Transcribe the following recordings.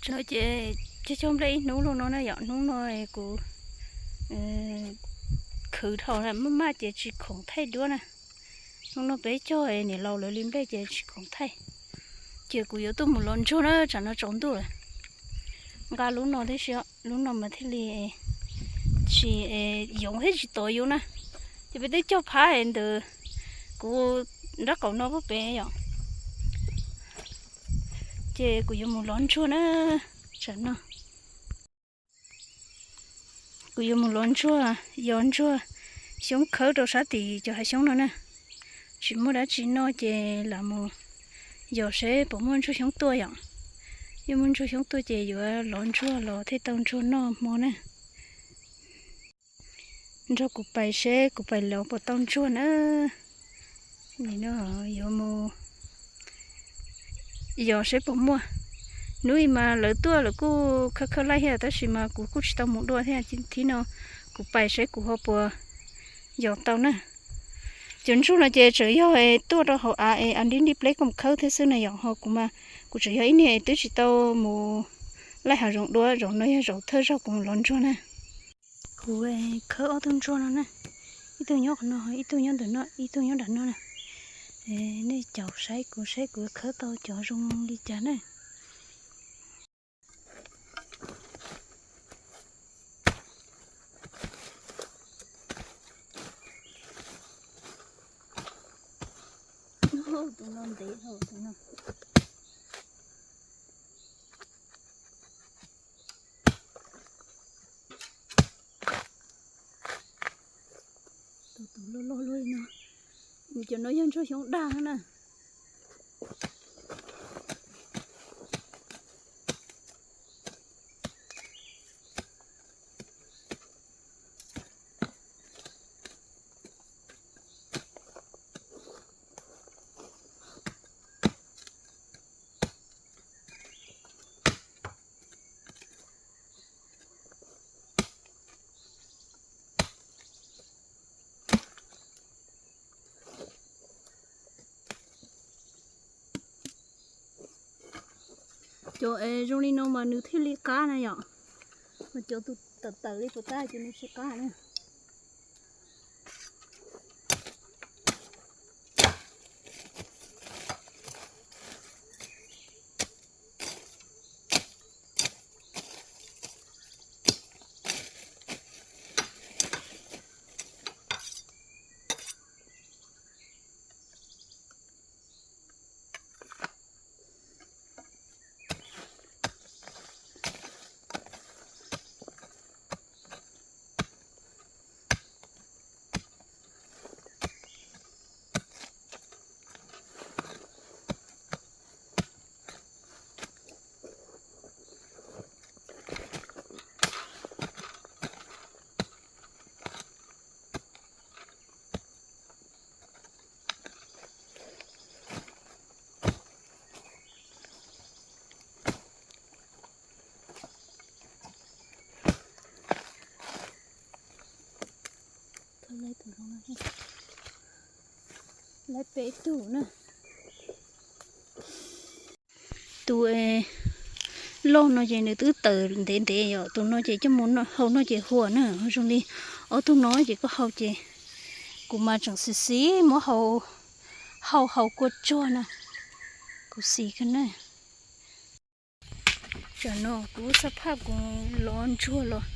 No ces cog cog nplej ib hnub los no na yom, hnub no kuv khwv dhau maj maj ces tsis khoom thaij duab na. Hnub no peb cog niam laus lawv li nplej ces tsis khoom thaij. Ces kuv yuav tuaj mus lov ntsuag na, tsam no tsaus ntuj lawm. Nqa lub no tib si, lub no mas thiaj li tsis yoov thiab tsis tov yus na. Ces peb twb cog phab ntawd, kuv nrab qaum no puag pem yom. Ces kuv yuav mus lov ntsuag na, tsam no kuv yuav mus lov ntsuag, yos ntsuag xyoob khawb rau sab tim cov hav xyoob no na. Tsis muaj dab tsi noj ces lam mus yos seb puas muaj ntsuag xyoob tuaj yom. Yog muaj ntsuag xyoob tuaj ces yuav lov ntsuag los thiaj tau ntsuag noj hmo na. Nrog kuv pais seb kuv pais lov puas tau ntsuag na. Nim no yuav mus yos seb puas muaj. Hnub ib mas lawv tuaj lawv kuj khawb khawb laij thiab tab sis mas kuv kuj tsis tau mus dua thiab. Thib no kuv pais seb kuv ho puas yos tau na. Cov ntsuag no ces tseem yog tuaj rau hauv av es av nrib nrib pleb koom khawb thiab xwb na yom. Ho kuv mas kuv tseem yog ib niag twb tsis tau mus laij hav zoov dua, zaum no yog zaum thawj zaug kuv mus lov ntsuag na. Kuv khawb ob tug ntsuag no na, ib tug nyob qhov no, ib tug nyob ntawm no, ib tug nyob nram no na. Nej caum saib kuv saib kuv khawb tau cov zoo li cas na. Tus no ntev hauv tus no. Tus tus loj loj luaj li no, cov no yog ntsuag xyoob dag na. Cov es zoo li no mas nws thiaj li qab na yom. Mas cov tus tawm tawm li puas tag ces nws tsis qab na. Lawv peb tug na. Tus loj no ces nws twb tawm ntev ntev yom, tus no ces coj mus hau noj ces huam na. Zoo li ob tug no ces koj hau ces kuv mas tseem xis xis muab hau, hau hau kua tsuag na, kuv xis kawg na. Tam no kuv xab phaj kuv lov ntsuag los,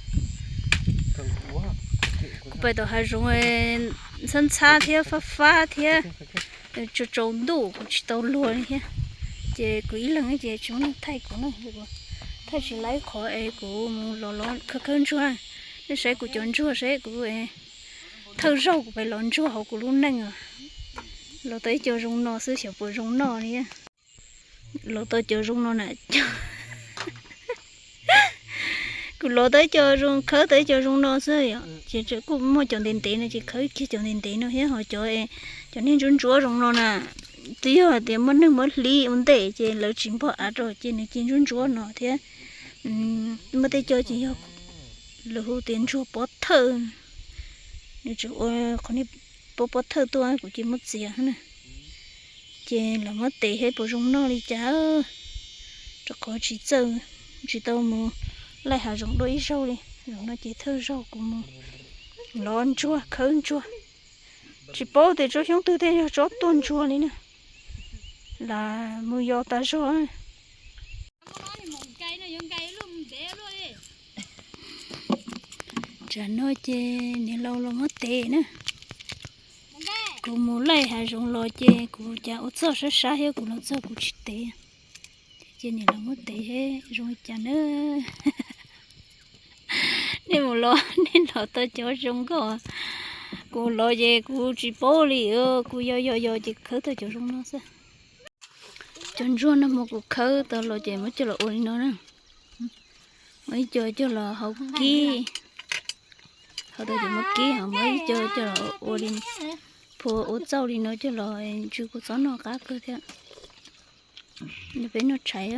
kuv pais tom hav zoov ntxhab ntxhab thiab fab fab thiab tsaus tsaus ntuj kuv tsis tau luag li thiab. Ces kuv ib leeg ces tsis muaj neeg thaij kuv na, thaij tsis laib qhov es kuv mus los los khawb khawb ntsuag. Nej saib kuv cov ntsuag saib kuv thawj zaug kuv pais lov ntsuag hauv kuv lub neej os. Lov tau ib co zoo no xwb xyov puas zoo noj li. Lov tau cov zoo no na, kuv lov tau ib co zoo, khawb tau ib co zoo no xwb yom, ces kuj muaj cov ntev ntev no ces khawb kiag cov ntev ntev no thiab ho cov, cov niag ntsuab ntsuab zoo no na, twb yog hais tias muaj neeg muab hlib ua ntej ces lawv tsis npog av rau ces nws cia ntsuab ntsuab no thiab. Muaj tej co ces yog lawv hu tias ntsuag pob thawj, nws tseem ua qhov niag pob pob thawj tuaj kuv cia muab txiav na. Ces lawv muab tes thiab puas zoo noj li cas, rau qhov tsis txawj Tsis tau mus laij hav zoov dua ib zaug li, zaum no ces thawj zaug kuv mus lov ntsuag khawb ntsuag. Tsis paub tias tsob xyoob twg thiaj yog tsob tuaj ntsuag li na, lam mus yos tas zog. Tsam no ces niam laus los muab tev na. Kuv mus laij hav zoov los ces kuv cas ua txuj sab sab thiab kuv los txog kuv tsis tev. Ces niam laus muab tev thiab zoo li cas na. Nej mus los nej los tau cov zoo nkauj. Kuv los ces kuv tsis paub li, kuv yos yos yos ces khawb tau cov zoo no xwb. Cov ntsuag no mas kuv khawb tau los ces muab coj los ua li no na. Muab ib co coj los hau kib, hau tau ces muab kib, ho muab ib co coj los ua li, phua ua txauj li no coj los ntsw kuv txob noj qab kawg thiab. Peb noj tshais.